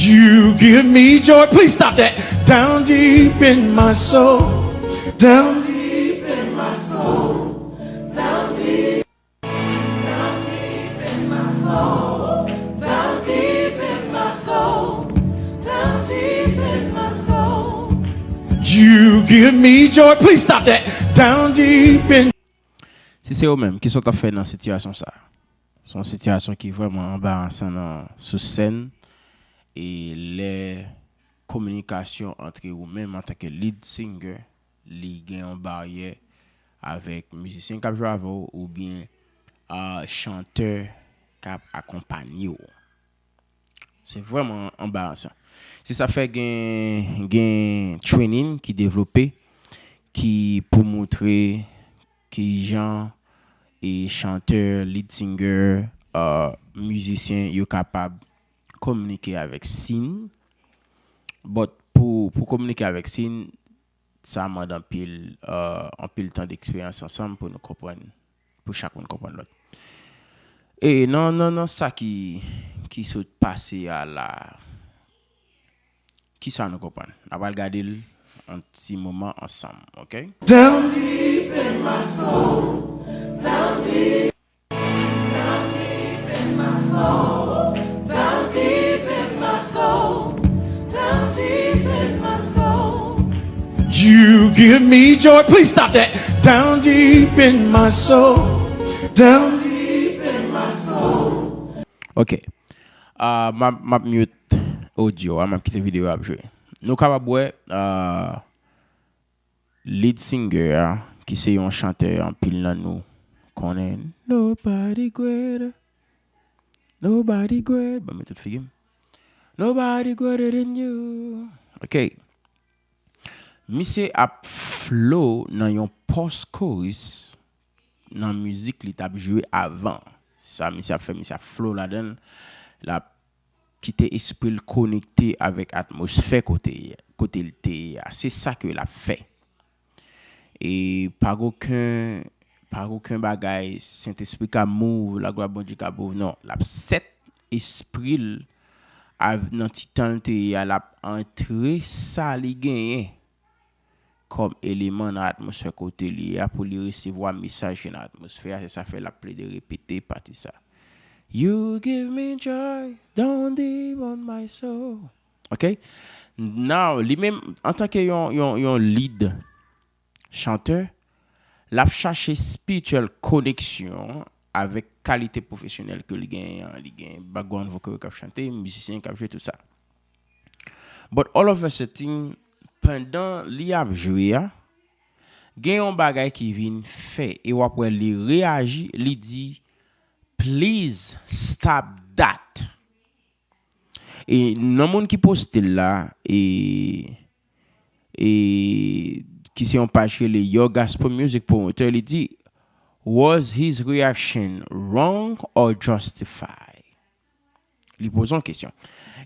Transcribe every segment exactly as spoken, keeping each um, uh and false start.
You give me joy. Please stop that. Down deep in my soul. Down deep in my soul. Down deep, down deep in my soul. Down deep in my soul. Down deep in my soul. You give me joy. Please stop that. Down deep in. Si se ou menm, kisa w t ap fè nan sitiyasyon sa a? Se yon sitiyasyon ki vrèman anbarasan nan sou sèn. E lè kominikasyon antre ou menm antanke lead singer, li gen yon baryè avèk mizisyen k ap jwe avè w oubyen a chantè k ap akonpanye w. Se vrèman anbarasan. Se sa fè gen, gen training ki devlope ki pou montre kijan e chantè, lead singer, uh, mizisyen yo kapab kominike avèk sin. But pou, pou kominike avèk sin, sa mande anpil, uh, anpil tan d'eksperyans ansanm pou nou konprann, pou chak moun konprann lòt. E nan, nan, nan sa ki, ki sot pase a la, kisa nou konprann? N a pral gade l yon ti moman ansanm, ok? Down deep in my soul, down deep, down deep in my soul, down deep in my soul, down deep in my soul. You give me joy. Please stop that. Down deep in my soul, down deep in my soul. Ok. Ah, m ap, m ap mute audio a, m ap kite videyo a ap jwe. Nou kapab wè, ah, lead singer a, ki se yon chantè anpil nan nou konnen. Nobody greater, nobody greater. Ban mwen tout figi m. Nobody greater than you. Ok. Misye ap flow nan yon post chorus nan mizik li t ap jwe avan. Sa misye ap fè, misye ap flow ladan l. L ap kite espri l konekte avèk atmosfè kote, kote l te ye a. Se sa ke l ap fè. E pa gen okenn, pa gen okenn bagay, Sentespri ka move, laglwa Bondye ka move, non. L ap sèt espri l av-, nan ti tan l te ye a, l ap antre sa li genyen kòm eleman nan atmosfè kote li ye a pou li resevwa mesaj ki nan atmosfè a. Se sa fè l ap plede repete pati sa. You give me joy down deep on my soul. Ok? Now, li menm, antanke yon, yon, yon lead chantè, l ap chache spiritual koneksyon avèk kalite pwofesyonèl ke li genyen an. Li gen background vocalist k ap chante, mizisyen k ap jwe, tout sa. But all of a sudden, pandan li ap jwe a, gen yon bagay ki vin fè, e w ap wè li reyaji, li di, "Please stop that." E nan moun ki poste l la, e, e ki se yon paj ki rele Your Gospel Music Promoter, li di, "Was his reaction wrong or justified?" Li poze yon kesyon.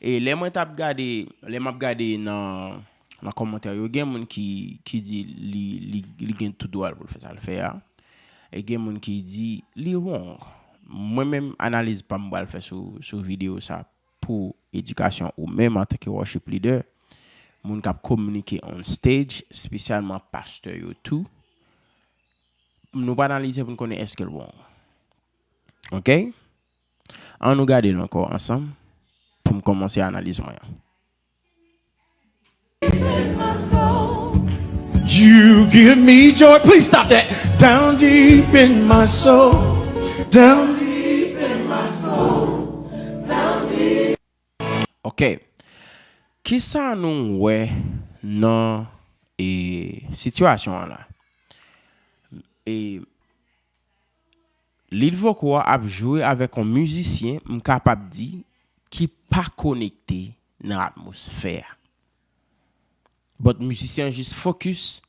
E lè mwen t ap gade, lè m ap gade nan, nan kòmantè yo, gen moun ki, ki di li, li, li gen tout dwa l pou l fè sa l fè a. E gen moun ki di li wrong. Mwen menm, analiz pa m pral fè sou, sou videyo sa pou edikasyon ou menm antanke worship leader, moun k ap kominike on stage, espesyalman pastè yo tou. Nou pral analize pou n konnen èske l wrong. Ok? An nou gade l ankò ansanm pou m kòmanse analiz mwen an. You give me joy. Please stop that. Down deep in my soul. Down deep in my soul. Down deep. Ok. Kisa nou wè nan, e, sitiyasyon an la? E, lead vocal a ap jwe avèk yon mizisyen, m kapab di, ki pa konekte nan atmosfè a. But mizisyen an jis focus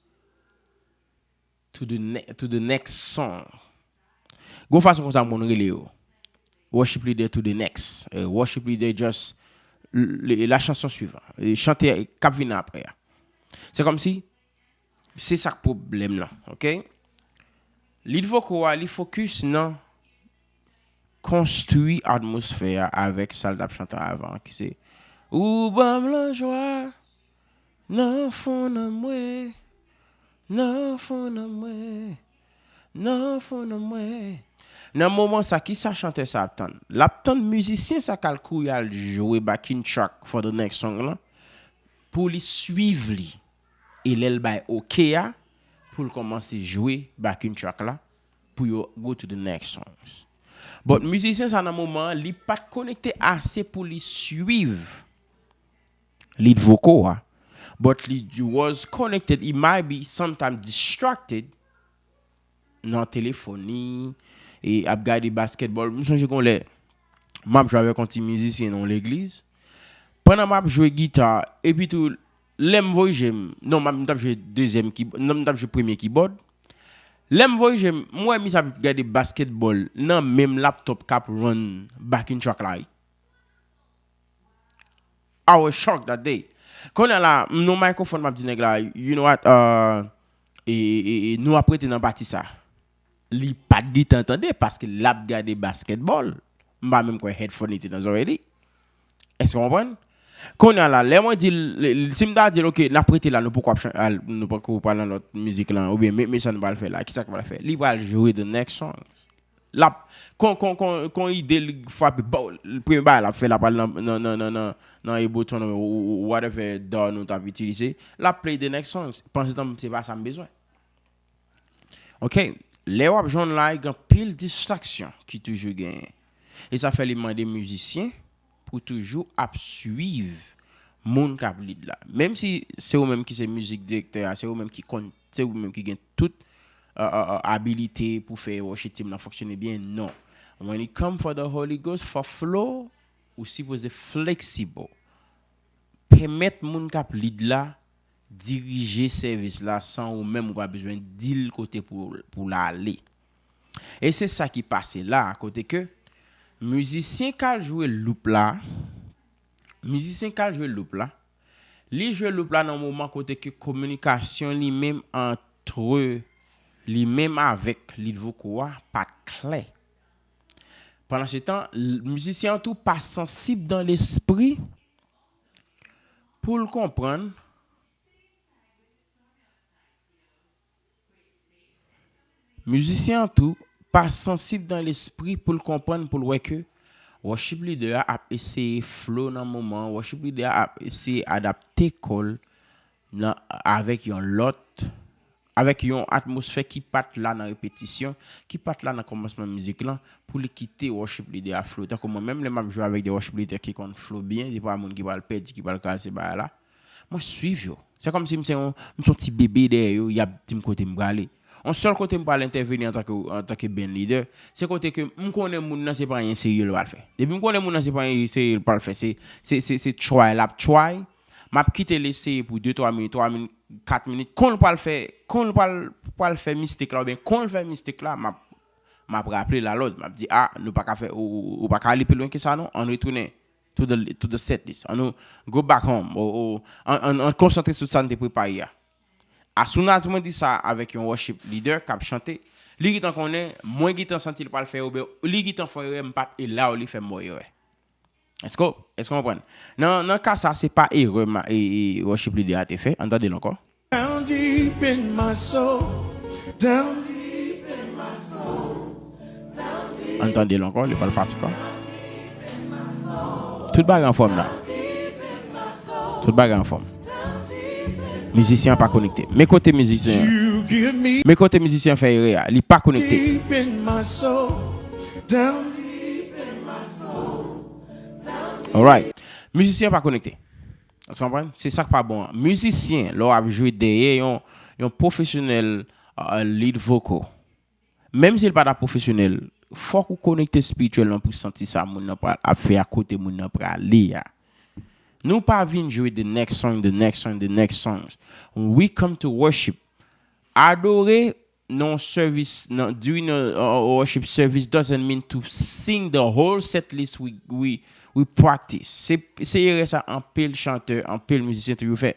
to the, ne to the next song. Gon fason konsa moun rele yo. Worship leader to the next. Euh, worship leader just le, la chanson suivante. Euh, chante k ap vin apre a. Se kòmsi se sa k pwoblèm nan, ok? Lead vocal a, li focus nan konstwi atmosfè a avèk sa l t ap chante avan, ki se Ou ban m lajwa nan fon nanm mwen, nan fon nanm mwen, nan fon nanm mwen. Nan moman sa, ki sa chantè sa ap tann? L ap tann mizisyen sa k al kouri al jwe backing track for the next song lan, pou li swiv li. E lè l bay oke a, pou l kòmanse jwe backing track la, pou yo go to the next songs. But mizisyen sa nan moman an, li pa t konekte ase pou li swiv lead vocal a. But li was connected, he might be sometimes distracted nan telefòn li, e ap gade basketball. M sonje gon lè, m ap jwe avèk yon ti mizisyen nan yon legliz. Pandan m ap jwe gita, epi tou, lè m voye je m, non, m ap, m t ap jwe dezyèm keyboard, non, m t ap jwe premye keyboard. Lè m voye je m, m wè misye ap gade basketball nan menm laptop k ap run backing track la. I was shocked that day. Kounye a la, m nan microphone, m ap di nèg la, you know what, uh, e, e, e, nou ap rete nan pati sa. Li pa t gentan tande paske l ap gade basketball. M pa menm kwè headphone li te nan zòrèy li. Èske w konprann? Kounye a la, lè mwen di l, l, si m ta di l, "Ok, n ap rete la, nou poko ap chan-, al, nou poko pral nan lòt mizik lan, oubyen men, men sa nou pral fè la, kisa k pral fè?" Li pral jwe the next song. L ap, kon, kon, kon, kon ide li frape, bow, premye bagay l ap fè, l ap al nan, nan, nan, nan, nan, nan Ableton ou, ou, ou whatever daw nou t ap itilize. L ap play the next song. Pandan se tan, se pa sa m bezwen. Ok, lè w ap jwenn la, gen anpil distraksyon ki toujou genyen. E sa fè li mande mizisyen pou toujou ap swiv moun k ap lead la. Menm si se ou menm ki se mizik direktè a, se ou menm ki konn, se ou menm ki gen tout, uh, uh, uh, abilite pou fè worship team nan fonksyone byen, non. When it come for the Holy Ghost, for flow, ou sipoze flexible. Pèmèt moun k ap lead la dirije sèvis la san ou menm ou pa bezwen di l kote pou, pou l ale. E se sa ki pase la, kote ke mizisyen k al jwe loop la, mizisyen k al jwe loop la, li jwe loop la nan moman kote ke kominikasyon li menm antre li menm avèk lead vocal a pa t klè. Pandan se tan, l-, mizisyen an tou pa sansib dan lespri pou l konprann. Mizisyen an tou pa sansib dan lespri pou l konprann, pou l wè ke worship leader a ap eseye flow nan moman an, worship leader a ap eseye adapte kò l nan, avèk yon lòt, avèk yon atmosfè ki pa t la nan repetisyon, ki pa t la nan kòmansman mizik lan, pou li kite worship leader a flow. Tankou mwen menm, lè m ap jwe avèk de worship leader ki konn flow byen, se pa moun ki pral pèdi, ki pral kraze bagay la. Mwen swiv yo. Se kòmsi m se yon, m se yon ti bebe dèyè yo, y ap di m kote m prale. Yon sèl kote m pral entèveni antanke, antanke band leader, se kote ke m konnen moun nan se pa anyen serye l pral fè. Depi m konnen moun nan se pa anyen serye l pral fè, se, se, se, se try l ap try, m ap kite l eseye pou de twa minit, twa minit, kat minit. Kon l pral fè, kon l pral, pral fè mistake la, oubyen kon l fè mistake la, m ap, m ap raple l a lòd. M ap di, "Ah, nou pa ka fè, ou, ou, ou pa ka ale pi lwen ke sa non, ann retounen to the, to the set list. Ann nou go back home. Ou, ou, ann, ann, ann konsantre sou sa n te prepare a." As soon as mwen di sa avèk yon worship leader k ap chante, li gentan konnen, mwen gentan santi l pral fè, oubyen li gentan fè erè, m p ap allow li fè m erè. Èske, èske w konprann? Nan, nan ka sa, se pa erè ma-, e, e, worship leader a te fè. Ann tande l ankò. Down deep in my soul. Down deep in my soul. Ann tande l ankò, li pral pase ankò. Tout bagay anfòm la. Tout bagay anfòm. Mizisyen an pa konekte. Men kote mizisyen an. Men kote mizisyen an fè erè a. Li pa konekte. Alright. Mizisyen an pa konekte. Èske w konprann? Se sa k pa bon an. Mizisyen, lè w ap jwe dèyè yon, yon pwofesyonèl, uh, lead vocal, menm si l pa ta pwofesyonèl, fòk ou konekte espirityèlman pou santi sa moun nan pral ap fè a, kote moun nan prale a. Nou pa vin jwe the next song, the next song, the next songs. We come to worship. Adore nan yon service, nan, during a, a, a worship service doesn't mean to sing the whole set list we, we, we practice. Se, se erè sa anpil chantè, anpil mizisyen toujou fè.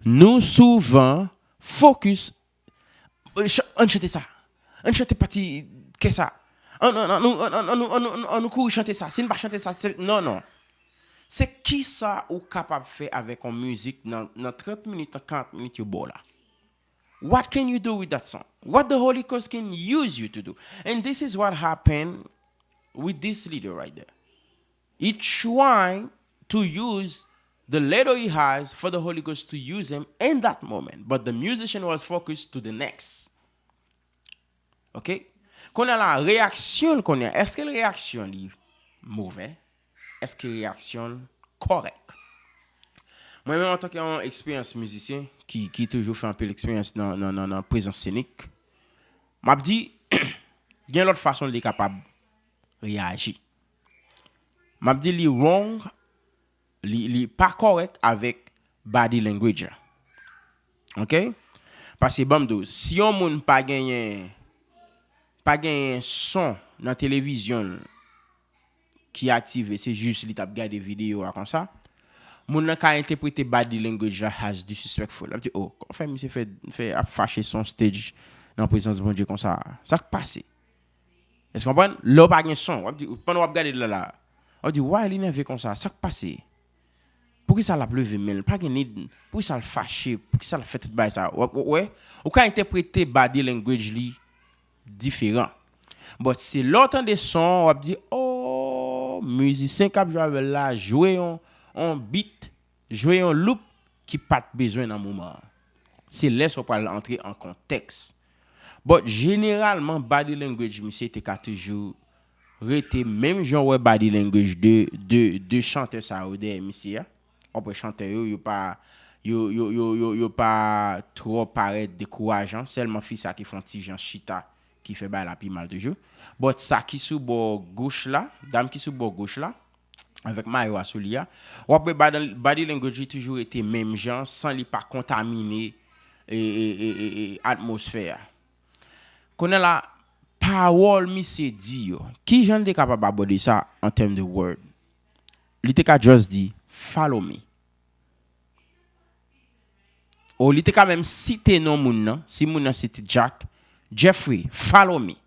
Nou souvan focus, eh, ch-, ann chante sa. Ann chante pati kè sa. Ann, ann, ann, ann, ann, ann, ann, ann, ann nou kouri chante sa. Si n pa chante sa, se, non, non. Se kisa ou kapab fè avèk yon mizik nan, nan trant minit, nan karant minit yo ba w la? What can you do with that song? What the Holy Ghost can use you to do? And this is what happened with this leader right there. He trying to use the little he has for the Holy Ghost to use him in that moment. But the musician was focused to the next. Ok? Kounye a la, reyaksyon l kounye a, èske reyaksyon li movè? Èske reyaksyon l kòrèk? Mwen menm, antanke yon eksperyans mizisyen ki, ki toujou fè anpil eksperyans nan, nan, nan, nan prezans senik, m ap di, gen lòt fason li kapab reyaji. M ap di li wrong, li, li pa kòrèk avèk body language la. Ok? Paske ban m di w, si yon moun pa genyen, pa genyen son nan televizyon l ki aktive, se jis li t ap gade videyo a konsa, moun nan ka entèprete body language la as disrespectful. L ap di, oh, kòman fè misye fè, fè ap fache sou yon stage nan prezans Bondye konsa? Sa k pase? Èske w konprann? Lè w pa gen son, w ap di, pandan w ap gade l la, w ap di, why li nève konsa? Sa k pase? Poukisa l ap leve men l? Pa gen need. Poukisa l fache? Poukisa l fè tout bagay sa? W ap, w ap wè, ou ka entèprete body language li diferan. But se lè w tande son, w ap di, oh, mizisyen k ap jwe avè l la jwe yon, yon beat, jwe yon loop ki pa t bezwen nan moman an. Se lè sa w pral antre an kontèks. But jeneralman, body language misye te ka toujou rete menm jan w wè body language de, de, de chantè sa yo dèyè misye a. W ap wè chantè yo, yo pa, yo, yo, yo, yo, yo pa twò parèt dekourajan. Sèlman fi sa ki fè yon ti jan chita, ki fè bagay la pi mal toujou. But sa ki sou bò goch la, dam ki sou bò goch la, avèk mayo a sou li a, w ap wè body, body language li toujou rete menm jan, san li pa kontamine, e, e, e, e, e, atmosfè a. Kounye a la, pawòl misye di yo, ki jan l te kapab abòde sa an tèm de word? Li te ka just di, follow me. Ou li te ka menm site non moun nan, si moun nan se te Jack, Jeffrey, follow me.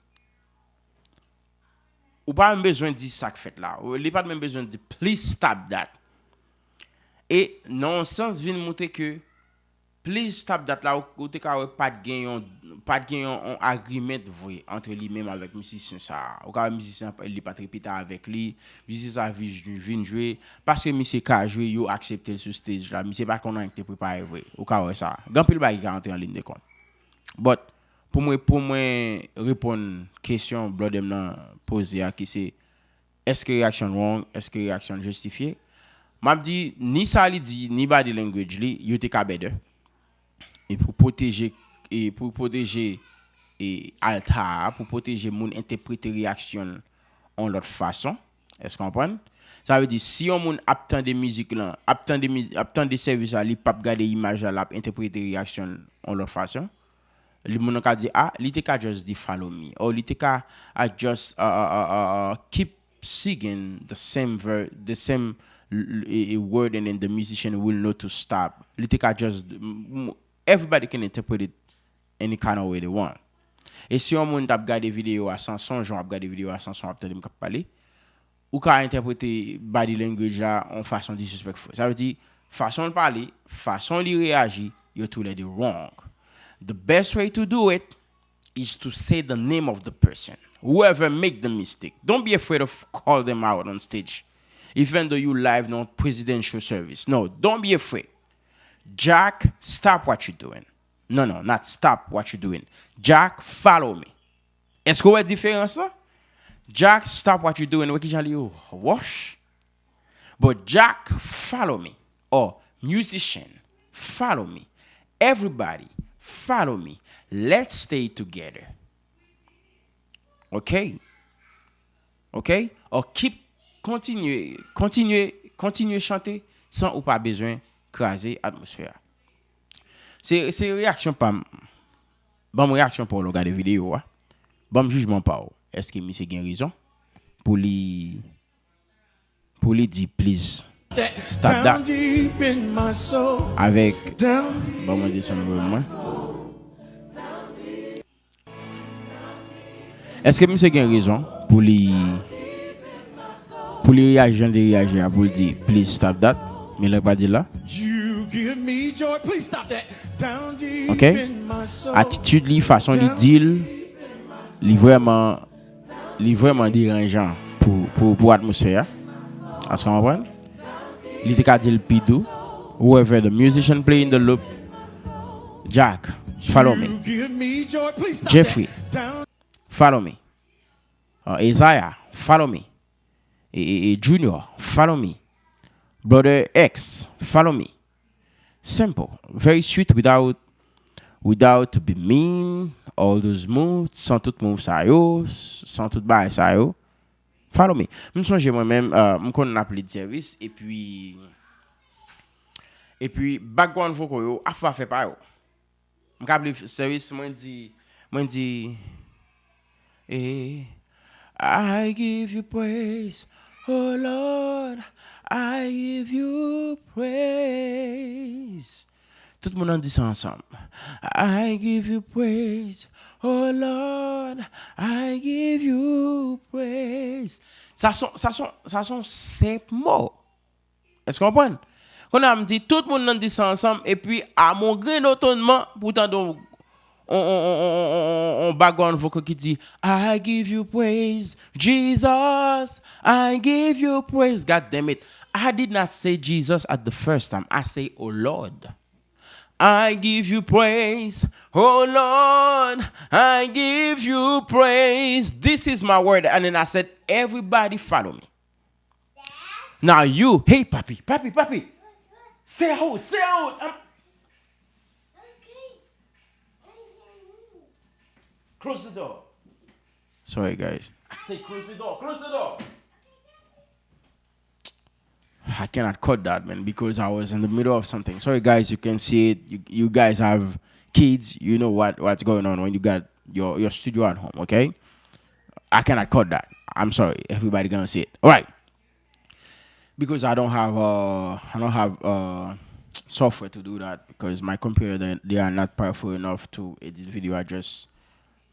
Ou pa menm bezwen di sa k fèt la. Ou, li pa t menm bezwen di, please stop that. E nan yon sans vin moutre ke please stop that la, ou, ou te ka wè pa t gen yon, pa t gen yon, yon agreement vre ant li menm avèk mizisyen sa a. Ou ka wè mizisyen an, li pa t repete avèk li, mizisyen sa a vin, vin jwe, paske misye ka jwe, yo aksepte l sou stage la, misye pa konn anyen ki te prepare vre. Ou ka wè sa. Gen anpil bagay ki ka antre an liy de kont. But, pou mwen, pou mwen reponn kesyon brother m nan poze a, ki se, èske reyaksyon l wrong? Èske reyaksyon l jistifye? M ap di, ni sa li di, ni body language li, yo te ka better. E pou pwoteje, e pou pwoteje, e alta a, pou pwoteje moun entèprete reyaksyon l yon lòt fason. Èske w konprann? Sa vle di, si yon moun ap tande mizik lan, ap tande miz-, ap tande sèvis la, li p ap gade imaj la, l ap entèprete reyaksyon l yon lòt fason. Li, moun nan ka di, ah, li te ka just di follow me. Or li te ka, ah, just, uh, uh, uh, uh, uh, keep singing the same ver-, the same l-, l-, e, e word, and then the musician will know to stop. Li te ka just, m-, m-, everybody can interpret it any kind of way they want. E si yon moun t ap gade videyo a san son, jan w ap gade videyo a san son, w ap tande m k ap pale, ou ka entèprete body language la yon fason disrespectful. Sa vle di, fason l pale, fason li reyaji, yo toulède wrong. The best way to do it is to say the name of the person. Whoever make the mistake, don't be afraid of call them out on stage. Even though you live on presidential service. No, don't be afraid. Jack, stop what you doing. No, no, not stop what you doing. Jack, follow me. Èske w wè diferans lan? Jack, stop what you doing. Wè kijan li wòch. But Jack, follow me. Or, musician, follow me. Everybody, follow me. Let's stay together. Ok? Ok? Or keep, kontinye, kontinye, kontinye chante san ou pa bezwen kraze atmosfè a. Se, se reyaksyon pa m. Ban m reyaksyon pa w lè w gade videyo a. Ban m jijman pa w. Èske misye gen rezon pou li, pou li di please stop that? Avèk, ban mwen desann vòlim mwen. Èske misye gen rezon pou li pou li reyaji jan li te reyaji a, pou l di, "Please stop that." Men lè l pa di l la. You give me joy. Please stop that. Down deep Ok? in my soul. Atitid li, fason li di l, li vrèman li vrèman deranjan pou, pou, pou atmosfè a. Èske w konprann? Li te ka di l pi dou. Whoever the musician play in the loop. Jack, follow me. You give me joy. Please stop Jeffrey, that. Down follow me. Uh, Isaiah, follow me. E, e, e Junior, follow me. Brother X, follow me. Simple. Very sweet without without to be mean, all those moves, san tout move sa yo, san tout bagay sa yo. Follow me. M sonje mwen menm, uh, m konn ap lead service epi epi background vocal yo ap fè afè pa yo. M ka ap lead service, mwen di mwen di eh, I give you praise, oh Lord, I give you praise. Tout moun an di sa ansanm. I give you praise, oh Lord, I give you praise. Sa son sa son sa son senp mo. Èske w konprann? Kounye a m di tout moun nan di sa ansanm epi a m on grenn etonman pou tande on, on, on, on, on, on, on background vocal ki di I give you praise, Jesus, I give you praise. God damn it. I did not say Jesus at the first time. I say, oh Lord. I give you praise, oh Lord, I give you praise. This is my word. And then I said, everybody follow me. Now you, hey papi, papi, papi. Stay out, stay out. I'm... Close the door. Sorry guys. I say close the door, close the door. I cannot cut that, man, because I was in the middle of something. Sorry, guys, you can see it. You, you guys have kids. You know what what's going on when you got your your studio at home. Okay, I cannot cut that. I'm sorry. Everybody gonna see it. All right. Because I don't have uh I don't have uh software to do that because my computer they, they are not powerful enough to edit video. I just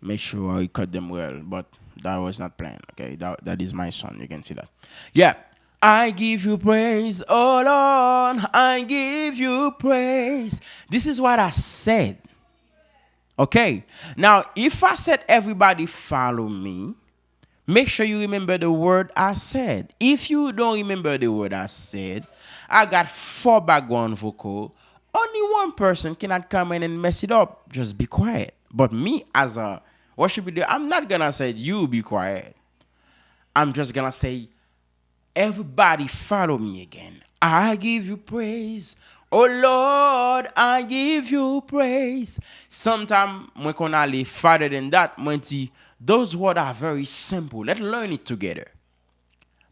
make sure I cut them well, but that was not planned. Okay, that that is my son. You can see that. Yeah. I give you praise, oh Lord, I give you praise. This is what I said. Okay, now if I said everybody follow me, make sure you remember the word I said. If you don't remember the word I said, I got four background vocal. Only one person cannot come in and mess it up. Just be quiet. But me as a worship leader, I'm not gonna say you be quiet. I'm just gonna say everybody follow me again. I give you praise. Oh Lord, I give you praise. Sometimes mwen konn ale farther than that. Mwen di, those words are very simple. Let's learn it together.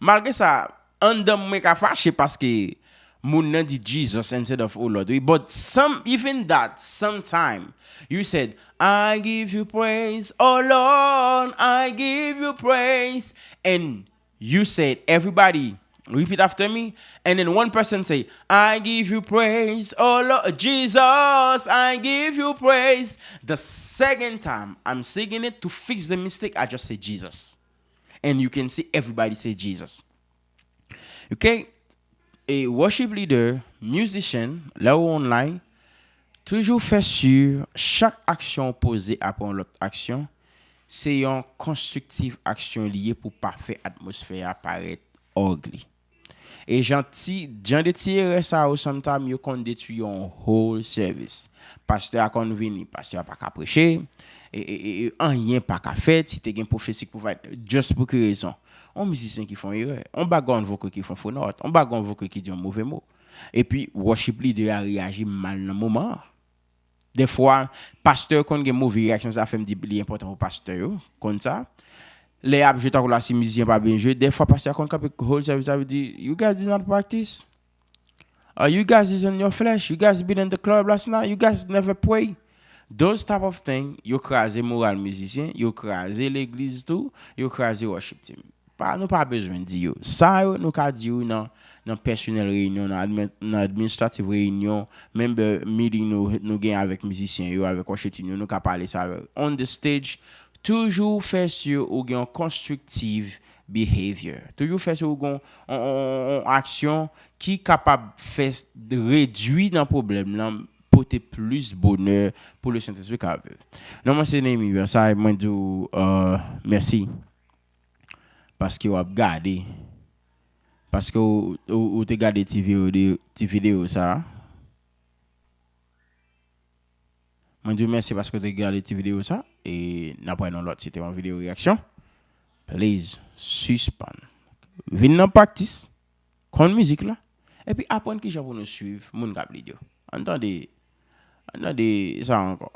Malgre sa, anndan mwen ka fache paske moun nan di Jesus instead of oh Lord. Wi, but some even that sometime you said, I give you praise, oh Lord, I give you praise. And you said, everybody repeat after me. And then one person say, I give you praise, oh Lord, Jesus, I give you praise. The second time I'm singing it to fix the mistake, I just say Jesus. And you can see everybody say Jesus. Okay? E worship leader, musician, lè ou online, toujou fè si chak aksyon w poze apre yon lòt aksyon, se yon konstriktiv aksyon li ye pou pa fè atmosfè a parèt ugly. E jan ti jan de ti erè sa yo sometimes yo konn detwi yon whole service. Pastè a konn vini, pastè a pa ka preche, e, e, e, e anyen pa ka fèt, si te gen pwofesi k pou fèt, just pou ki rezon? On mizisyen ki fè yon erè, on background vocal ki fè yon fo nòt, on background vocal ki di yon move mo. Epi worship leader a reyaji mal nan moman an. Dèfwa, pastè konn gen move reyaksyon, sa fè m di li enpòtan pou pastè yo konn sa. Lè y ap jwe tankou la, si mizisyen pa byen jwe, dèfwa pastè a konn kanpe whole service la, di, you guys did not practice? Uh, you guys is in your flesh. You guys been in the club last night. You guys never pray. Those type of thing, yo kraze moral mizisyen, yo kraze legliz tou, yo kraze worship team. Pa, nou pa bezwen di yo. Sa yo, nou ka di yo nan, nan pèsonèl reyinyon, nan, admin, nan administrative reyinyon, member meeting nou, nou gen avèk mizisyen yo, avèk worship team yo, nou ka pale sa yo. On the stage, toujou fè si ou gen yon konstriktiv behavior. Toujou fè si w gen yon, yon, yon, yon aksyon ki kapab fè s- redwi nan pwoblèm lan, pote plis bonè pou le Sentespri ka viv. Non, mwen se Nehemie Versailles, mwen di w uh, mèsi paske w ap gade, paske w, w, w te gade ti videyo, ti videyo sa. Mwen di w mèsi paske w te gade ti videyo sa. E n ap wè nan lòt, se te yon videyo reyaksyon. Please, sispann. Vin nan praktis, konn mizik la, epi aprann kijan pou nou swiv moun k ap lide yo. Ann tande, ann tande sa ankò.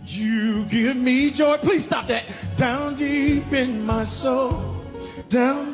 You give me joy. Please stop that. Down deep in my soul. Down